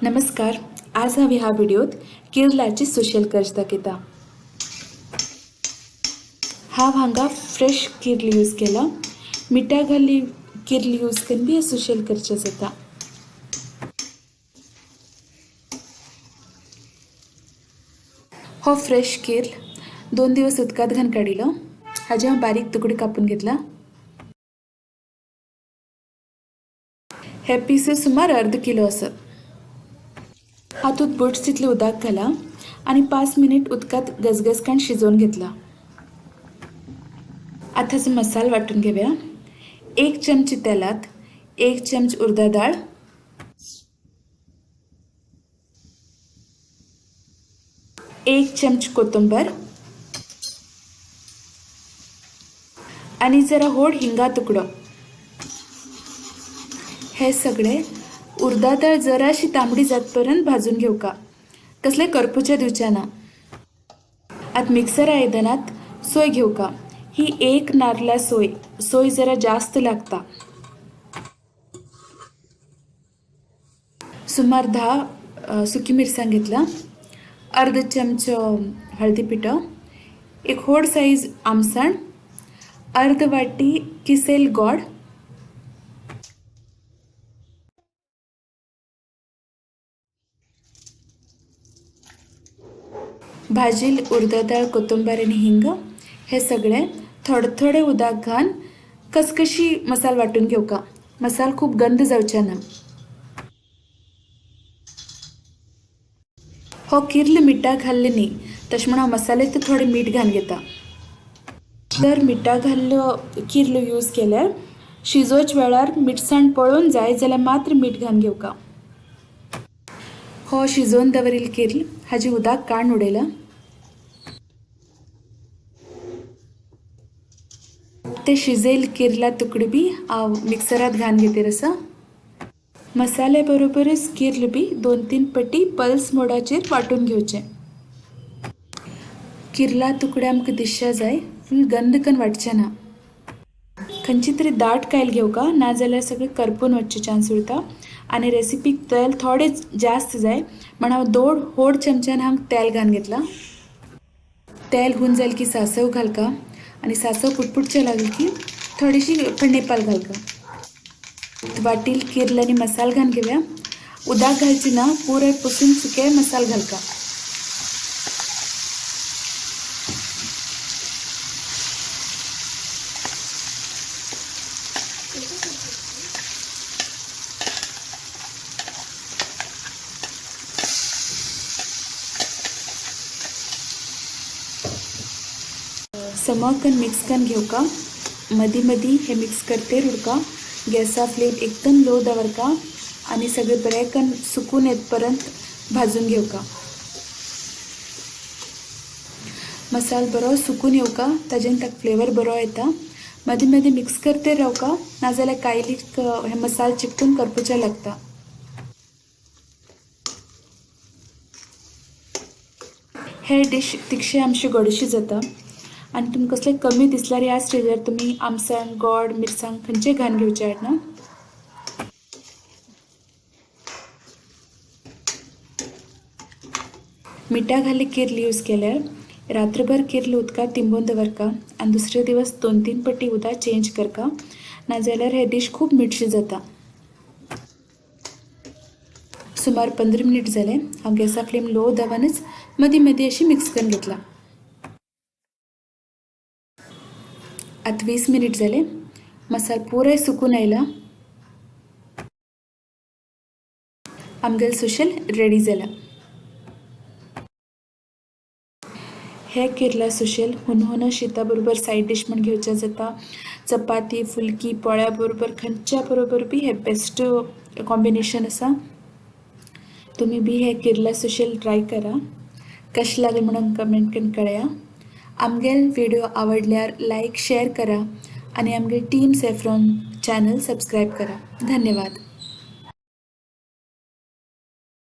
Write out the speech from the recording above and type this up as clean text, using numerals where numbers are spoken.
नमस्कार, आज हांवें ह्या व्हिडियोत केरलाची सुशेल कर्ज दाखयता। हांव हांगा फ्रेश किर्ल यूज केला। मिठा घाल्ली किर्ल यूज करून बी सुशेल करचें जाता। हो फ्रेश किर्ल 2 दिवस उदकांत घालून काडिल्लो। हाजे हांव बारीक तुकडे कापून घेतला। हे पीसेस सुमार अर्द किलो आसत। हातूंत बोट्स तितलें उदक घाला आनी 5 मिनट उदकांत गजगजकान शिजोवन घेतला। आतां मसाल वांटून घेवया। 1 चमचे तेलात 1 चमच उर्दा दाळ, 1 चमच कोथंबर आनी जरा होड हिंगा तुकडो। हे सगळे उर्दा दाळ जराशी तांबडी जातपर्यंत भाजून घेवका, कसले करपुचे दिवचे ना। आतां मिक्सर आयदनात सोय घेवका। ही 1 नारला सोय, सोय जरा जास्त लागता। सुमार 10 सुकी मिरसांग घेतला, अर्ध चमचो हळदी पिठो, 1 होड साईज आमसाण, अर्ध वाटी किसेल गोड, भाजील उर्दा दाळ, कोथंबीर आनी हिंग हे सगळे थोडे थोडे उदक घालून कसकशी मसाल वांटून घेवका। मसाल खूब गंध जावचे ना। हो किर्ल मिठा घाल्ले न्ही, तशें म्हूण हांव मसाले तर थोडे मीठ घालून घेता। जर मिठा घाल्लो किर्ल यूज केल्यार शिजोवच्या वेळार मिरसांग पळोवन जाय जाल्यार मात्र मीठ घालून घेवका। हो शिजोवन दवरिल्लो किर्ल हाजी उदक काडून उडयला। ते शिजयल्ले किर्ला तुकडे बी हांव मिक्सरात घालून घेतर आसा। मसाल्या बरोबरच किर्ल बी 2-3 पटी पल्स मोडाचेर वांटून घेवचें। किर्ला तुकडे आमकां दिसच्या जाय, फूल गंध कन वाटचें ना। खंयची तरी दाट कायल घेवका, नाजाल्यार सगळें करपून वचचे चान्स उरता। आनी रेसिपीक तेल थोडें जास्त जाय म्हण हांव 2 होड चमच्यान हांव तेल घालून घेतलां। तेल हून जालें की सांसव घालका आनी सांसव पुटपुटचें लागलें की थोडीशी फणेपाल घालका। वाटील किर्ल आनी मसाल घालून घेवया। उदक घालची ना, पुराय पुसून सुके मसाल घालका। समकन मिक्स करून घेवका। मदी मदी हे मिक्स करते उरका। गॅसा फ्लेम एकदम लो दवरका आनी सगळे बरें करून सुकून येतपर्यंत भाजून घेवका। मसाल बरो सुकून येवका, ताजेन ताका फ्लेवर बरो येता। मदी मदी मिक्स करते रावका, नाजाल्यार कायलीक हे मसाल चिकटून करपुचे लागता। हे डिश तिखशे आमची गोडशी जाता आनी तुमकां कसलें कमी दिसल्यार ह्या स्टेजार तुमी आमसाण, गोड, मिरसांग खंयचें घालून घेवचें ना। मिठा घाल्ली किर्ल यूज केल्यार रात्रभर किर्ल उदकांत तिंबोवन दवरका आनी दुसरे दिवस 2-3 पटी उदक चेंज करका, नाजाल्यार हे डीश खूब मिठशी जाता। सुमार 15 मिनट जाले, हांव गॅसा फ्लेम लो दवरनच मदीं मदीं अशी मिक्स करून घेतला। आतां 20 मिनट जाले, मसाल पुराय सुकून आयला। आमगेलो सुशेल रेडी जाला। हे केरला सुशेल हुनहुना शीता बरोबर सायड डिश म्हण घेवचें जाता। चपाती, फुलकी, पोळ्या बरोबर, खंयच्या बरोबर बी हे बेस्ट कॉम्बिनेशन आसा। तुमी बी हे केरला सुशेल ट्राय करा। कशें लागलें म्हणून कमेंट करून कळया। आमगेल व्हिडिओ आवडल्यार लायक, शेअर करा आनी आमगे टीम सॅफ्रॉन चॅनल सबस्क्रायब करा। धन्यवाद।